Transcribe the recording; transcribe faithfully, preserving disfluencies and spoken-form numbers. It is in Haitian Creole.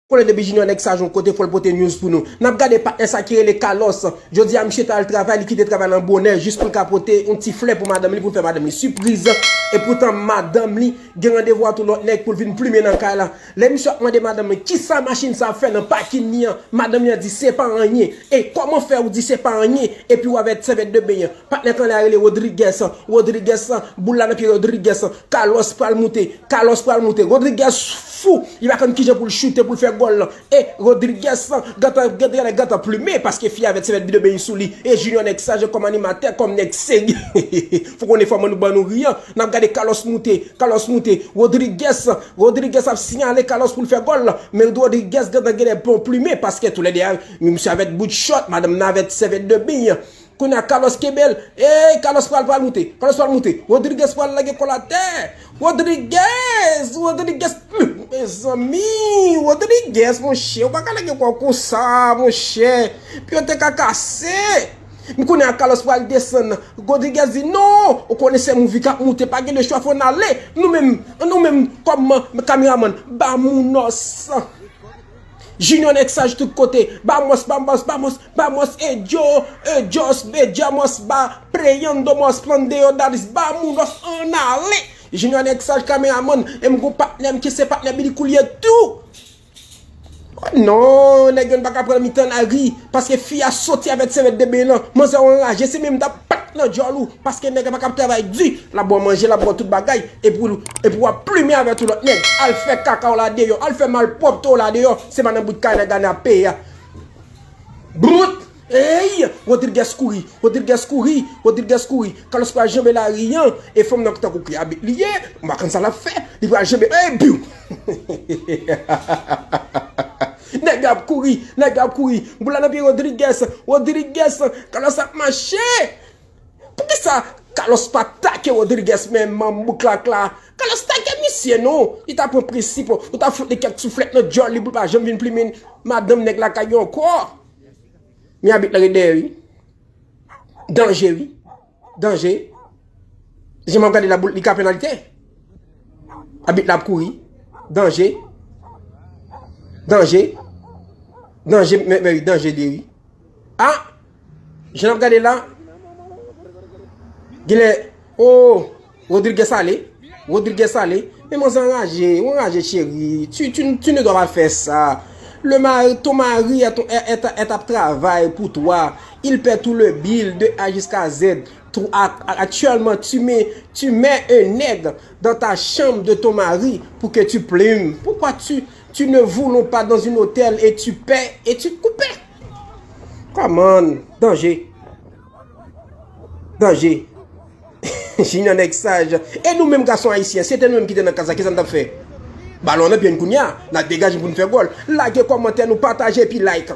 Konnen depi Junior Nèg Saj yon kote, fò l pote news pou nou. N ap gade patnè sa ki rele Carlos. Jodi a, misye t al travay, li kite travay lan bonè jis pou l ka pote yon ti flè pou madanm li, pou l fè madanm li sipriz. E poutan, madanm li gen randevou ak yon lòt nèg pou l vin plimen nan kay la. Lè misye ap mande madanm li kisa machin sa ap fè nan pakin li an, madanm li an di se pa anyen. E kòman fè ou di se pa anyen epi w avèk sèvyèt de beny an? Patnè tan la rele Rodriguez. Rodriguez, boul la nan pye Rodriguez. Carlos pral moute. Carlos pral moute. Rodriguez fou. Li pa konn kijan pou l choute, pou l fè gòl lan. E Rodriguez, gentan, gentan, gentan plimen, paske fi avèk sèvyèt de beny sou li. E Junior Nèg Saj kòm animatè, kòm nèg serye. Fò konnen fò nou ban nou ri an. N ap gade Carlos moute. Carlos moute. Rodriguez, Rodriguez ap siyale Carlos pou l fè gòl lan. Men Rodriguez gentan gen lè bon plimen, paske toulède a, misye avèk bout chòt, madanm nan avèk sèvyèt de beny. Kounye a Carlos kenbe l. Ey, Carlos pral, pral moute. Carlos pral moute. Rodriguez pral lage kò l atè. Rodriguez! Rodriguez! Mezanmi! Rodriguez, monchè, ou pa ka lage kò w konsa, monchè. Pye w te ka kase. Men kounye a Carlos pral desann. Rodriguez di, non! Ou konnen se movie k ap moute, pa gen de chwa, fò n ale. Nou menm, nou menm, kòm kameramann, ba moun nòs. Junior Nèg Saj tout kote. Bamos, Bamos, Bamos, Bamos, Edjo, Edjos, Bedjamos, ba, Preyando, Mos, Plandeo, Dadis, Bamounos, ann ale. Junior Nèg Saj kameramann, e m gon patnè m ki se patnè Billy Cool ye tou. Oh non, nèg yo n pa ka pran mitan lari, paske fi a soti avèk sèvyèt de beny lan. Manzè w anraje, se menm t ap pat nan djòl ou, paske nèg la pa ka ap travay di. L ap ba w manje, l ap ba w tout bagay, epi w, epi w ap plimen avèk yon lòt nèg. Al fè kaka w la deyò, al fè malpwòpte w la deyò. Se pa nan bout kay nèg la n ap peye a. Bout! Ey! Rodriguez kouri, Rodriguez kouri, Rodriguez kouri. Carlos pral janbe lari an, e fanm nan tankou ki abit li ye, m pa konn sa l ap fè. Li pral janbe, ey, biw! Nèg yo ap kouri, nèg yo ap kouri. Boul la nan pye Rodriguez, Rodriguez, Carlos ap mache. Poukisa Carlos pa take Rodriguez men manm bouklak la? Carlos take misye non. Li ta pran prensip, ou ta fout li kèk souflèt nan djòl li pou l pa janm vin plimen madanm nèg lakay yo ankò. Men abit la ret dèyè wi. Danje wi. Danje. Jan m ap gade la boul, li ka penalite. Abit la ap kouri. Danje. Danje. Danje, men, men wi, danje li ye wi. Ah! Jan n ap gade la. Genlè, oh, Rodriguez ale. Rodriguez ale. Men manzè anraje, ou anraje cheri. Tu, tu, tu ne dois pas faire ça. Le mari, ton mari est, ton, est, est, est à travail pour toi. Il paie tout le bill de A jusqu'à Z. Tout, a, a, actuellement, tu mets, tu mets un nègre dans ta chambre de ton mari pour que tu plumes. Pourquoi tu, tu ne voulons pas dans un hôtel et tu paies et tu coupes? Come on, danje. Danje. Junior Nèg Saj. E nou menm gason ayisyen, si se te nou menm ki te nan kaz la, kisa n t ap fè? Balon nan pye n kounye a, n ap degaje pou n fè gòl. Lage kòmantè nou, pataje epi like.